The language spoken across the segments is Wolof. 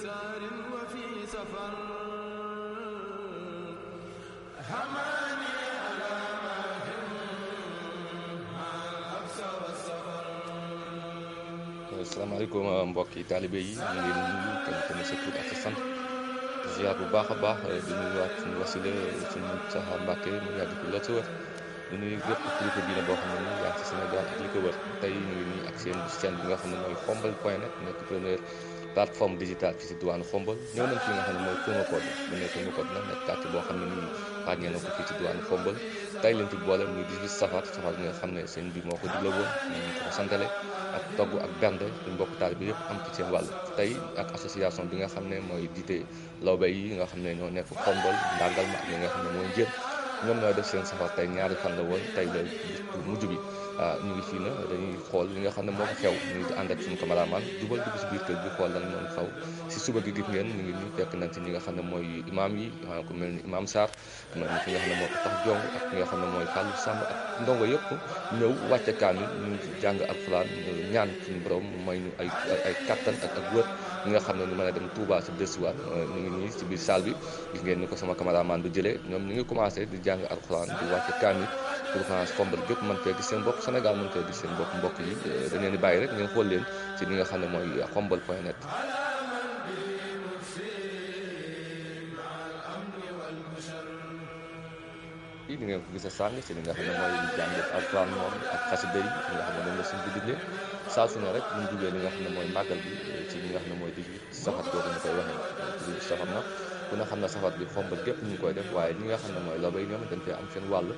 سار وفي سفر حماني على ماهر مع الحبس والسفر. asalaamaaleykum mbokki taalibe yi ñu ngi leen nuyu kenn ku ne sa tur ak sa sant ziar bu baax a baax di nuyuwaat suñu wasila suñu Muntaxa Mbàkke mu yàgg fi lool sa wër di nuyu bépp kilifa diine boo xam ne nii yaa ngi ci Sénégal ak li ko wër tey ñu ngi nii ak seen chaîne bi nga xam ne mooy Khombole.net nekk première plateforme digitale fii si diwaanu Khombole ñëw nañ fi nga xam ne mooy Tournacote bu nekk Tournacote nag nekk quartier boo xam ne nii ràññee na ko fii ci diwaanu Khombole tey leen fi boole muy 18 safar bi nga xam ne seen bi moo ko digle woon ñu ko santale ak togg ak bernde suñ mbokk taalibe bi yëpp am ci seen wàll tey ak association bi nga xam ne mooy jiite lawbe yi nga xam ne ñoo nekk Khombole ndàngal ma ak li nga xam ne mooy njëriñ ñoom ñoo def seen safar tey ñaari fan la woon tey la mujj bi ñu ngi fii na dañuy xool li nga xam ne moo ko xew ñu ngi ànd ak suñu cameraman jubal dugg si biir kër bi xool lan moom xew si suba gi gis ngeen ñu ngi ñu fekk nañ si ñi nga xam ne mooy imaam yi ku mel ni imaam Sarr am na ki nga xam ne moo tax jong ak ki nga xam ne mooy Fallou Samb ak ndongo yëpp ñëw wàcce kaamil ñu jàng alxuraan ñaan suñu borom may ñu ay kattan ak wër ñi nga xam ne ñu mën a dem Touba si desiwaat ñu ngi nii si biir salle bi gis ngeen ni ko sama cameraman du jëlee ñoom ñu ngi commencé di jàng alxuraan di wàcce kaamil pour France Khombole gépp mën fee gis seen bopp Sénégal mën fee gis seen bopp mbokk yi dañ leen di bàyyi rek ngeen xool leen ci li nga xam ne mooy Khombole.net. di ngeen ko gis a sàng ci li nga xam ne mooy jàng alxuraan moom ak xasida yi li nga xam ne moom la suñ bi digle saa su ne rek bu ñu jugee li nga xam ne mooy màggal bi ci li nga xam ne mooy 18 safar boobu ñu koy waxee 18 safar na ku ne xam ne safar bi Khombole gépp ñu ngi koy def waaye ñi nga xam ne mooy lawbe yi ñoom dañ fee am seen wàll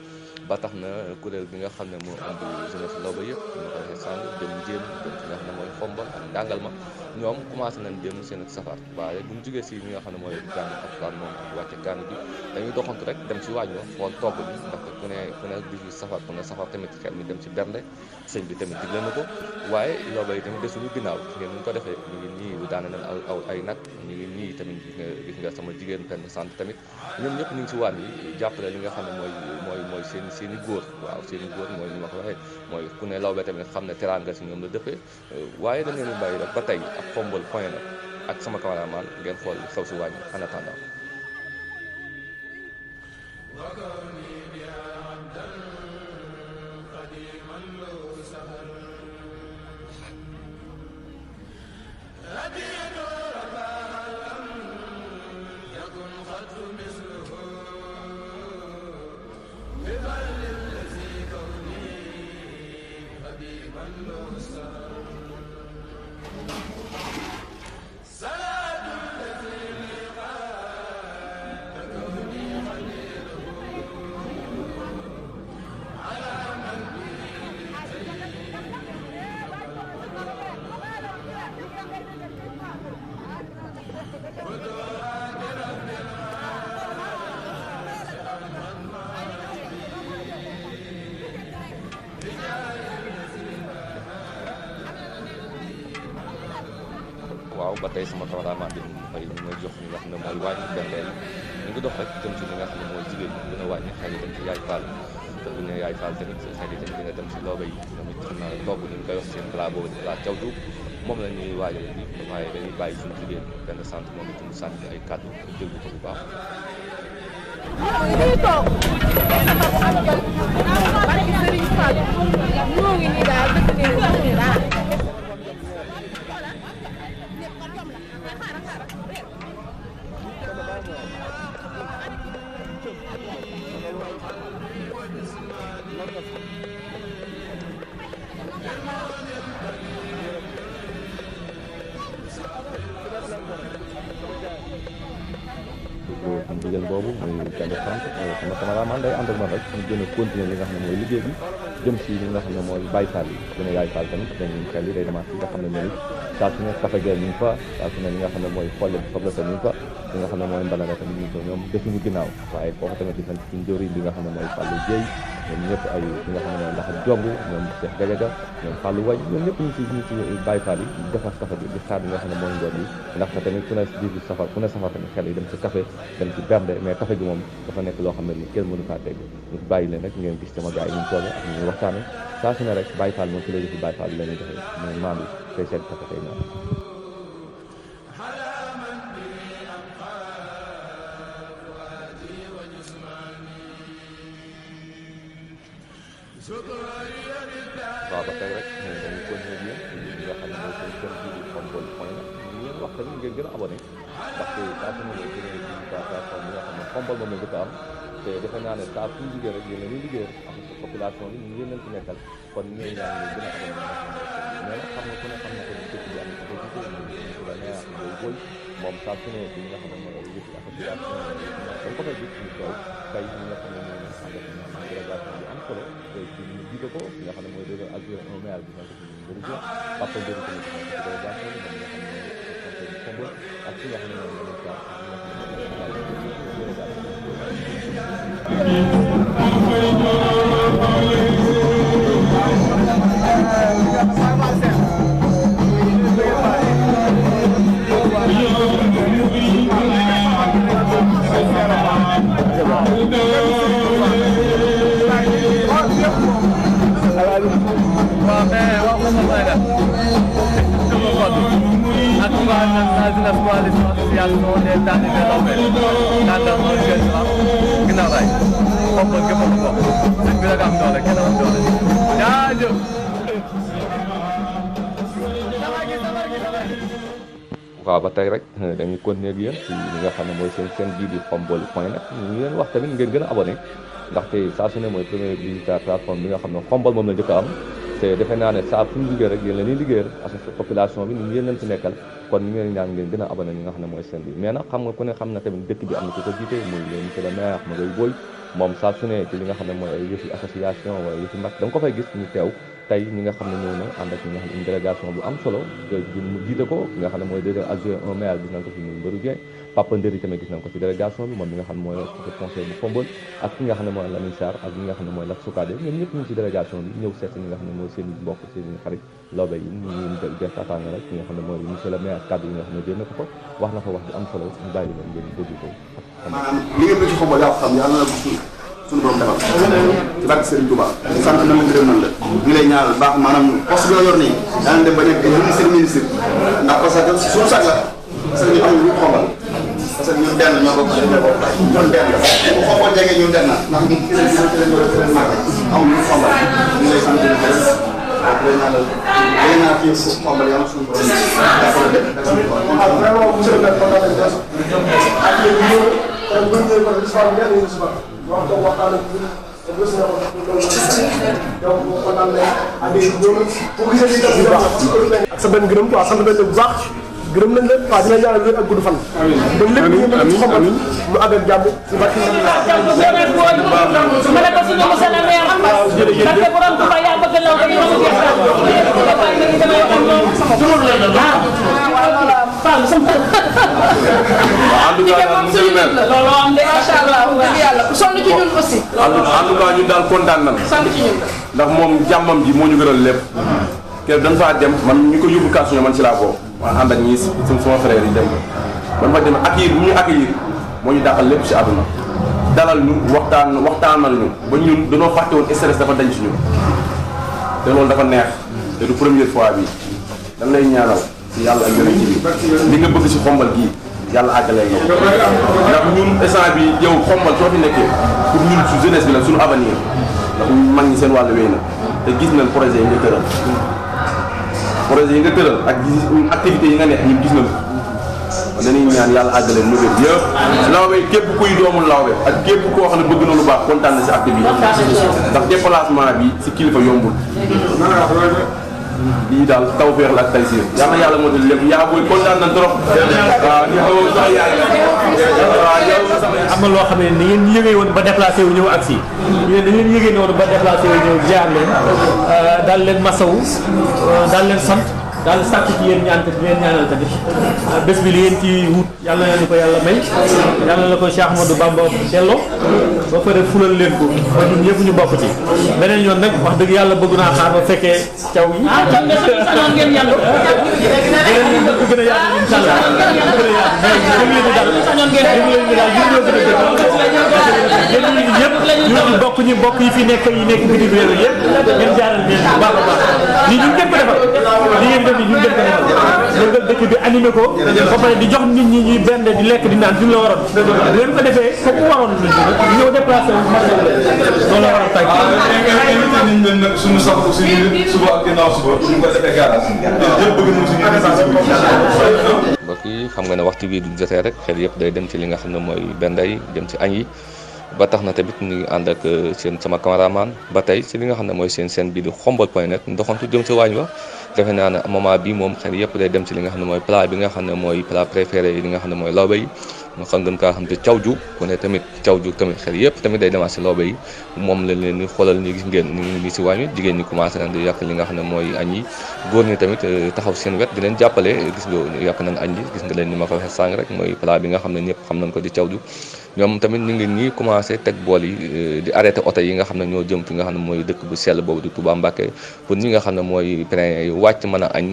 ba tax na kuréel bi nga xam ne moo ëmb jeunesse lawbe yëpp ñu ko waxee sàng dem jéem dem fi nga xam ne mooy Khombole ak ndàngal ma ñoom commencé nañ dem seen safar waaye bu ñu jugee si li nga xam ne mooy jàng alxuraan moom ak wàcce kaamil bi dañuy doxantu rek dem si waañ wa xool togg bi ndax ku ne 18 safar ku ne safar tamit xel mi dem si bernde sëñ bi tamit digle na ko waaye lawbe yi tamit desuñu ginnaaw gis ngeen ñu ko defee ñu ngi nii daane nañ aw ay nag ñu ngi nii tamit gis nga sama jigéen benn sant tamit ñoom ñëpp ñu ngi si waañ yi jàppale li nga xam ne mooy seen i góor waaw seen i góor mooy ni ma ko waxee mooy ku ne lawbe tamit xam ne teraanga si ñoom la dëppee waaye dañ leen di bàyyi rek ba tey ak Khombole.net ak sama cameraman ngeen xool xew si waañ en attendant. waaw ba tey sama cameraman bi may jox li nga xam ne mooy wàññi bernde ñu ngi dox rek jëm ci li nga xam ne mooy jigéen ñi gën a wàññi xel yi dem ci yaay Fall te bu ñu nee yaay Fall tamit xel yi tamit dina dem ci lawbe yi tamit xam naa togg ñu koy wax seen plat boobu di plat cawtu moom la ñuy waajal bi waaye dañuy bàyyi suñu jigéen benn sant moom it mu sànni ay kàddu déglu ko bu baax. jigéen boobu muy kenn sant sama cameraman day ànd ak man rek ñu gën a continuer li nga xam ne mooy liggéey bi jëm si li nga xam ne mooy Baye Fall yi bu ne Yaay Fall tamit dañuy xel yi day demaat fi nga xam ne mooy saa su ne café gel ñu ngi fa saa su ne li nga xam ne mooy xolle bi soble sa ñu ngi fa li nga xam ne mooy mbalana tamit ñu ngi fa ñoom defuñu ginnaaw waaye foofu tamit di sant suñu jëwriñ bi nga xam ne mooy Fallou Dieye ñoom ñëpp ay li nga xam ne mooy ndax jong ñoom Cheikh Gadiaga ñoom Fallou Wañ ñoom ñëpp ñu ci Baye Fall yi defar café bi di xaar li nga xam ne mooy ngoon yi ndax tamit ku ne di safar ku ne safar tamit xel yi dem ci café dem ci bernde mais café gi moom dafa nekk loo xam ne ni kenn mënu faa dégg ñu bàyyi leen rek ngeen gis sama gars yi ñu toogee ak ñu waxtaane saa su ne rek Baye Fall moom fi lay defi Baye Fall la ñuy defee mooy maam yi tey seen café tey naan waaw ba tey rek dañuy continuer yéen li nga xam ne mooy seen chaîne bii di Khombole point net ñu leen wax tamit ngeen gën a abonné ndaxte saa su ne mooy gën a digital plateforme bi nga xam ne Khombole moom la njëkk a am te defe naa ne saa suñu liggéey rek yéen la ñuy liggéeyal ak population bi ñu yéen leen ci nekkal kon ñu ngi ñaan ñu gën a abonné mais nag xam nga ku ne xam na ko ni dëkk bi am na ko jiite ñu la neex ngay boy moom saa su ne bi nga xam ne mooy yëf association dañ ko fay gis ñu teew tey ñi nga xam ne mooy ànd ak délégation bi am solo te ci ñu jiite ko nga xam ne mooy dégg adjoint un maire bi sant ñu bëri bien Papa Ndéri tamit ci délégation bi moom nga xam ne mooy Khombole ak ki nga xam ne mooy Lamine waaw ba tey rek dañuy continuer ak yéen ci li nga xam ne mooy seen chaîne bii di Khombole point net ñu leen wax tamit ngeen gën a abonné ndaxte saa su ne mooy première digital plateforme bi nga xam ne Khombole moom la njëkk a am te defe naa ne saa fu ñu liggéey rek yéen la ñuy liggéeyal ak population bi ñu yéen leen ci nekkal kon ñu ngeen ñaan ngeen gën a abonné li nga xam ne mooy chaîne bi mais nag xam nga ku ne xam na tamit dëkk bi am na ku ko jiite muy monsieur le maire ma ngay booy moom saa su ne ci li nga xam ne mooy ay yëfi association wala yëfi mag da nga ko fay gis ñu teew tey ñi nga xam ne ñëw na ànd ak ñi nga xam ne une délégation bu am solo mu jiite ko ki nga xam ne mooy déedéet adjoint un maire gis nañ ko fi muy Mbëru Dieng Papa Ndéri tamit gis nañ ko ci délégation bi moom mi nga xam ne mooy conseil bu Khombole ak ki nga xam ne mooy Lamine Sarr ak ñi nga xam ne mooy Lat Soukade ñoom ñëpp ñu ci délégation bi ñëw seet ñi nga xam ne mooy seen mbokk seen xarit lawbe yi ñu def tataanga rek ki nga xam ne mooy monsieur le maire kàddu yi nga xam ne jël na ko fa wax na fa wax bi am solo ñu bàyyi leen ngeen déglu ko maanaam li ngeen ci Khombole yaa ko xam yàlla na ko suñu borom defal ci barke Serigne Touba sant na la gërëm nañ la ñu lay ñaanal baax maanaam poste bi nga yor nii daan dem ba nekk ministre ndax parce que suñu sag la parce que ñu am ñu Khombole parce que ñun benn ñoo bokk ñun benn la bu Khombole jege ñun benn ndax ñun ci lañ war a màgg amul ñu Khombole ñu lay sant di gërëm lay ñaanal lay ñaan fii Khombole yàlla suñu borom dafa def vraiment monsieur le maire kontaan nañ ak yéen ñu ko histoire bi ñu histoire wax dëgg waxtaan ak ñun te bés na ko donc kontaan nañ ak yéen ñoom bu gisee lii def bu baax ak sa benn gërëm quoi sant nañ la bu baax gërëm nañ la waaw dina ñaanal wér ak gudd fan ba lépp ñu mën ci Khombole mu àgg ak jàmm ci barki ma ne ko suñu monsieur le maire parce que borom Touba yaa bëgg law dañu Fall sama loolu am de macha allah dëgg yàlla ku sonn ci ñun aussi. en tout cas ñun daal kontaan nañ sonn ci ñun ndax moom jàmmam ji moo ñu gënal lépp kenn dañ faa dem man ñu ko yóbbu kàddu man ci laa bokk ma ànd ak ñi sama frère yi dem man fa dem accueillir bu ñu accueillir moo ñu dàqal lépp si àdduna dalal ñu waxtaanal ñu ba ñun dañoo fàtte woon stress dafa dañ ci ñun te loolu dafa neex te du première fois bi dañ lay ñaanal si yàlla ak yonent bi li nga bëgg si Khombole gii yàlla àggalee nga ko ndax ñun instant bi yow Khombole soo fi nekkee pour ñun su jeunesse bi la suñu avenir ndax mag ñi seen wàllu wéy na te gis nañ projet yi nga tëral ak activité yi nga nekk ñun gis nañ dañuy ñaan yàlla àggalee nu bëgg yëpp lawbe képp kuy doomu lawbe ak képp koo xam ne bëgg na lu baax kontaan na si activité ndax déplacement bi si kilifa yombul lii daal tawfeex la ak taysiir yal na yàlla moo tax lépp yaa booy kontaan nañ trop. waaw ñu xaw a sax yaay waaw yow am na loo xam ne ni ngeen yëgee woon ba déplacé wu ñëw agsi yéen da ngeen yëgee woon ba déplacé wu ñëw ziar leen daal leen masawu daal leen sant daal sàkk ci yéen ñaan te di leen ñaanal tamit bés bi li ngeen ci wut yàlla na ko yàlla may yàlla na ko Cheikh Ahmadou Bamba delloo ba pare fulal leen ko ba ñun ñëpp ñu bokk ci beneen yoon nag wax dëgg yàlla bëgg naa xaar ba fekkee caw yi ngeen yàlla beneen yoon bu gën a yaatu incha allah bu gën a yaatu mais dégg leen daal ñëpp bokk ñu bokk yi fi nekk bitim réew yëpp ngeen jaaral leen bu baax a baax lii ñu ngeen ko defal li ngeen def ni ñu ngeen ko defal yëngal dëkk bi animé ko ba pare di jox nit ñi ñuy benn di lekk di naan fi mu la waroon bu leen ko defee foofu waroon ñu ñëw déplacé wu loolu la war a tàgg invité nañ leen nag suñu sax suñu suba ak ginnaaw suba ñu ko defee garage ñëpp bëgg nañ suñu mbokk yi xam nga ne waxtu bii du jotee rek xel yëpp day dem ci li nga xam ne mooy benda yi jëm ci añ yi ba tax na tamit ñu ngi ànd ak seen sama cameraman ba tey ci li nga xam ne mooy seen chaîne bi di Khombole.net ndoxantu jëm ci waañ wa defe naa ne moment bi moom xel yëpp day dem ci li nga xam ne mooy plat bi nga xam ne mooy plat préféré yi li nga xam ne mooy lawbe yi nga xam gën kaa xam te cawju ku ne tamit cawju tamit xel yëpp tamit day demaat si lawbe yi moom lañ leen ni xoolal ni gis ngeen ni ngi nii si waañ wi jigéen ñi commencé nañ di yàq li nga xam ne mooy añ yi góor ñi tamit taxaw seen wet di leen jàppale gis nga yàq nañ añ yi gis nga leen ni ma ko waxee sàng rek mooy plat bi nga xam ne ñëpp xam nañ ko di cawju ñoom tamit ñu ngi nii commencé teg bool yi di arrêté oto yi nga xam ne ñoo jëm fi nga xam ne mooy dëkk bu sell boobu di Touba Mbacké pour ñi nga xam ne mooy pèlerins yi wàcc mën a añ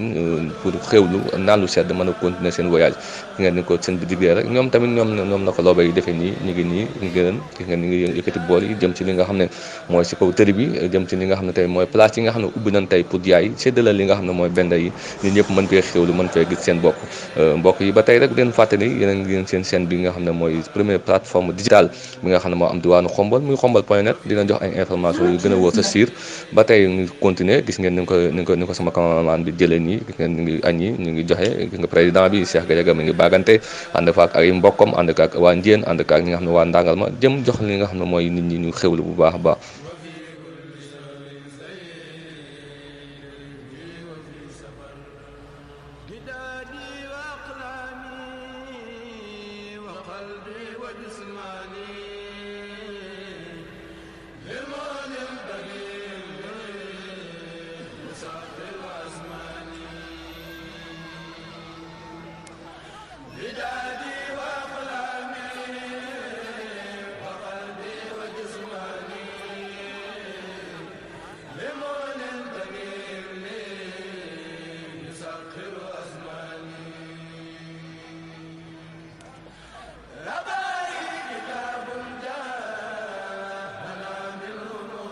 pour xewlu naan lu sedd mën a continuer seen voyage ki nga ni ko seen bi diggee rek ñoom tamit ñoom la ko looba yi defee nii ñu ngi nii ngeen gis nga ni ngi yëkkati bool yi jëm ci li nga xam ne mooy si kaw tëri bi jëm ci li nga xam ne tey mooy place yi nga xam ne ubbi nañ tey pour jaay séddale li nga xam ne mooy benda yi ñun ñëpp mën fee xewlu mën fee gis seen bopp mbokk yi ba tey rek leen fàttali yéen ngeen seen chaîne bi nga xam ne mooy première plateforme digitale bi nga xam ne moo am diwaanu Khombole muy Khombole.net dina jox ay information yu gën a wóor sa siir ba tey ñu continuer gis ngeen ni ko sama cameraman bi jëlee nii gis ngeen ñu ngi añ yi ñu ngi joxe gis nga président bi Cheikh Gadiaga mi ngi bagante ànd fa ak ay mbokkam ànd ak waa Ndiène ànd ak ñi nga xam ne waa Ndangal ma jëm jox li nga xam ne mooy nit ñi ñu xewlu bu baax a baax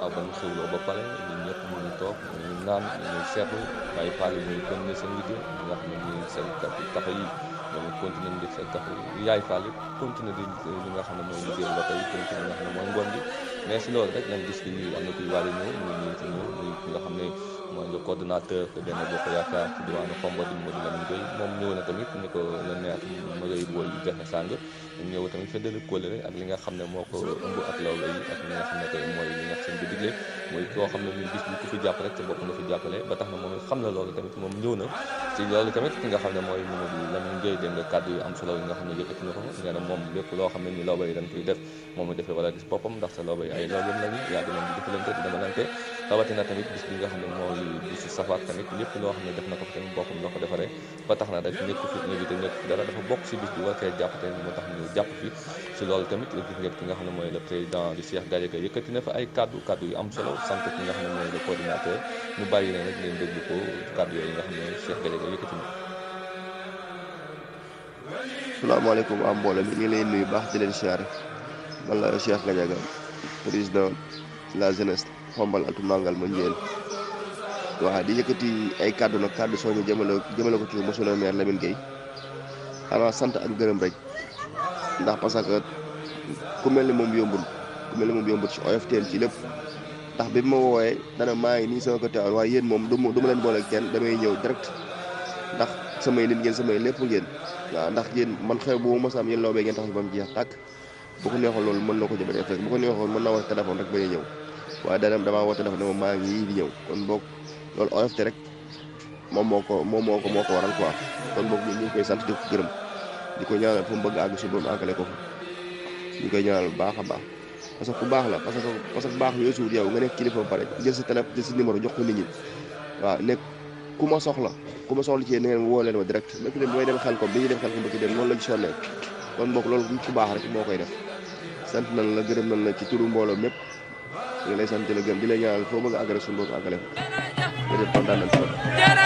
waaw ba ñu xewloo ba pare ñun ñëpp ñu ngi toog ñu naan ñu seetlu bàyyi faale ñu ngi continuer seen liggéey nga xam ne ñu ngi seen café yi ñoom continuer di seen café yi yaay faale continuer di li nga xam ne mooy liggéey ba tey continuer li nga xam ne mooy ngoon bi mais si loolu rek lañ gis que am na kuy waale ñëw ñu ngi ci ñëw muy ki nga xam ne mooy le coordonnateur de Benno Bokk Yaakaar ci diwaanu Khombole di Modou Lamine Gueye moom ñëw na tamit ni ko le maire Maguette Boye yi joxe sàng ñëw tamit feddali kóllëre ak li nga xam ne moo ko ëmb ak lawla yi ak li nga xam ne tey mooy li nga xam ne digle mooy koo xam ne ñun bis bi ku fi jàpp rek sa bopp nga fi jàppale ba tax na moom xam na loolu tamit moom ñëw na ci loolu tamit ki nga xam ne mooy Mamadou Lamine Gueye dégg nga kàddu yu am solo yi nga xam ne yëkkati na ko nee na moom lépp loo xam ne ñu lawba yi dañ koy def moom mu defee wala gis boppam ndax sa lawba yi ay lawlem lañu yàgg nañ di defalante di demalante rawatina tamit bis bi nga xam ne mooy bisu safar tamit lépp loo xam ne def na ko fi tamit boppam la ko defaree ba tax na rek nekk fi invité nekk fi dara dafa bokk si bis bi war koy jàpp tamit moo tax ñu jàpp fi si loolu tamit gis ngeen ki nga xam ne mooy le président di Cheikh Gadiaga yëkkati na fa ay kaddu yu am solo sant ki nga xam ne mooy le coordinateur ñu bàyyi leen rek leen déglu ko kaddu yooyu nga xam ne Cheikh Gadiaga yëkkati na. salaamaaleykum waa mbooloo mi ñu ngi leen nuyu baax di leen siyaare man la Cheikh Gadiaga président de la jeunesse Khombole Altou Mangal ma Ndiène waaw di yëkkati ay kaddu nag kaddu soo ñu jëmale ko ci monsieur le maire Lamine Gueye xanaa sant ak gërëm rek ndax parce que ku mel ni moom yombul ci OFTN ci lépp ndax bi ma woowee dana maa ngi nii sama ko teewal waaye yéen moom du ma leen boole kenn damay ñëw direct ndax samay nit ngeen samay lépp ngeen waaw ndax yéen man xew bu ma mos a am yéen lawbee ngeen tax ba mu jeex tàkk bu ko neexoon loolu mën na ko jëmale fekk bu ko neexoon mën naa wax téléphone rek bañ a ñëw waaye damaa woo téléphone ne ma maa ngi yii di ñëw kon boog loolu OFT rek moom moo ko waral quoi kon boog ñu ngi koy sant di ko gërëm di ko ñaanal fu mu bëgg àgg su borom àggale ko fa ñu koy ñaanal bu baax a baax parce que ku baax la parce que baax yooyu suut yow nga nekk kilifa ba pare jël sa téléphone jël sa numéro jox ko nit ñi waaw nekk ku ma soxla ci yéen ngeen woo leen ma direct bëkk dem mooy dem xel ko bi ñuy dem xel ko bëkk dem noonu lañ sonnee kon boog loolu ku baax rek moo koy def sant nañ la gërëm nañ la ci turu mbooloo mépp ñu ngi lay sant di la gërëm di la ñaanal foo bëgg a àggale suñu bopp àggale ko jërëjëf kontaan nañ